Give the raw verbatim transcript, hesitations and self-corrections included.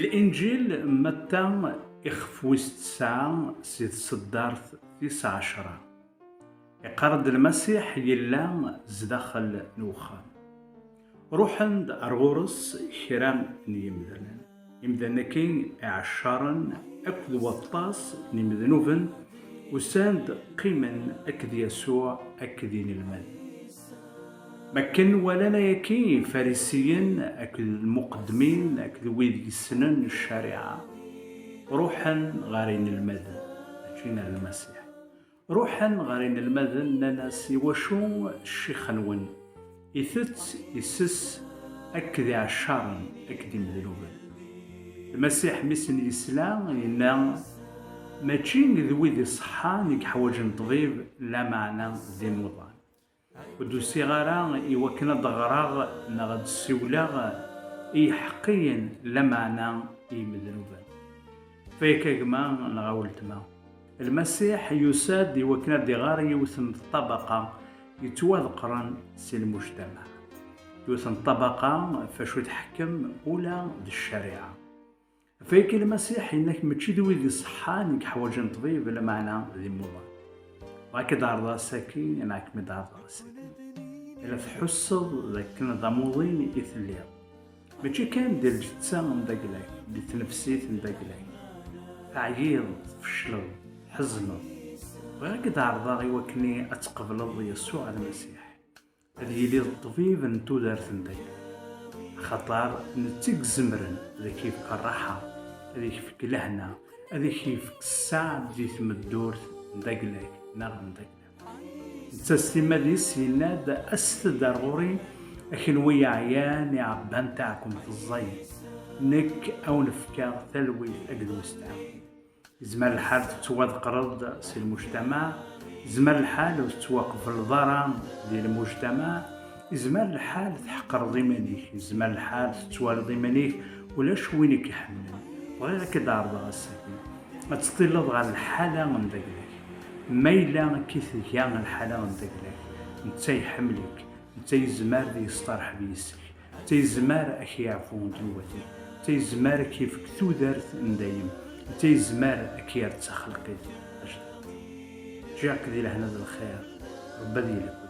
Linǧil n Matta, ixef wis tesɛa, si tseddart tis ɛecra. Iqqar-d Lmasiḥ yella zdaxel n uxxam. Ruḥen-d ar ɣur-s kra n yimdanen. Imdanen-agi iɛeccaren akked waṭas n yimednuben usan-d, qqimen akked Yasuɛ akked inelmaden. Makken walan ayagi, Ifarisiyen akked lmuqeddmin akked wid yessnen ccariɛa, ruḥen ɣer inelmaden, mačči ɣer Lmasiḥ. Ruḥen ɣer inelmaden, nnan-as: "Iwacu ccix-nwen itett, isess akked iɛeccaren akked imednuben?" Lmasiḥ mi sen-yesla, yenna: "Mačči d wid iṣeḥḥan i yeḥwaǧen ṭṭbib, lameɛna d imuḍan. Ur d-usiɣ ara i wakken ad d-ɣreɣ neɣ ad d-ssiwleɣ i yiḥeqqiyen, lameɛna i yimednuben." Fayek a gma neɣ a weltma, Lmasiḥ yusa-d i wakken ad d-iɣer yiwet n ṭṭabaqa yettwaḍeqqren si lmujtamaɛ. Yiwet n ṭṭabaqa f acu tḥekkem ula d ccariɛa. Fayek Lmasiḥ yenna-k mačči d wid iṣeḥḥan i yeḥwaǧen ṭṭbib, lameɛna d imuḍan. Bɣa ad k-id-ɛerḍeɣ ass-agi, neɣ ad kem-id-ɛerḍeɣ ass-agi. Ila tḥusseḍ d akken d amuḍin i telliḍ. Mačči kan di lǧetta n dagla-k, di tnefsit n dagla-k. Teɛyiḍ, tfecleḍ, tḥezneḍ. Bɣiɣ ad k-id-ɛerḍeɣ i wakken ad tqebleḍ Yasuɛ Lmasiḥ. Ad yili d ṭṭbib n tudert n dagla. Axaṭer netta i izemren ad ak-yefk rraḥa, ad ak-yefk lehna, ad ak-yefk sseɛd di tmeddurt n dagla-k neɣ n dagla. Netta s timmad-is yenna-d: "Aset-d ar ɣur-i, a kenwi yeɛyan, iɛebban taɛkemt ẓẓayen, nekk a wen-fkeɣ talwit akked westeɛfu." Yezmer lḥal tettwaḍeqqreḍ si lmujtamaɛ, yezmer lḥal ur tettwaqbleḍ ara di lmujtamaɛ, yezmer lḥal tḥeqreḍ iman-ik, yezmer lḥal tettwaliḍ iman-ik ulac win i k-iḥemmlen. Bɣiɣ ad k-id-ɛerḍeɣ ass-agi ad teṭṭileḍ ɣer lḥala n dagla-k. Ma yella akka i tga lḥala n dagla-k, netta iḥemmel-ik, netta yezmer ad yesteṛḥeb yis-k, netta yezmer ad k-yeɛfu ddnubat-ik, netta yezmer ad k-yefk tudert n dayem, netta yezmer ad k-yerr d taxelqit tajdidt. Ǧǧiɣ-k di lehna d lxir, Ṛebbi ad yili akked-k.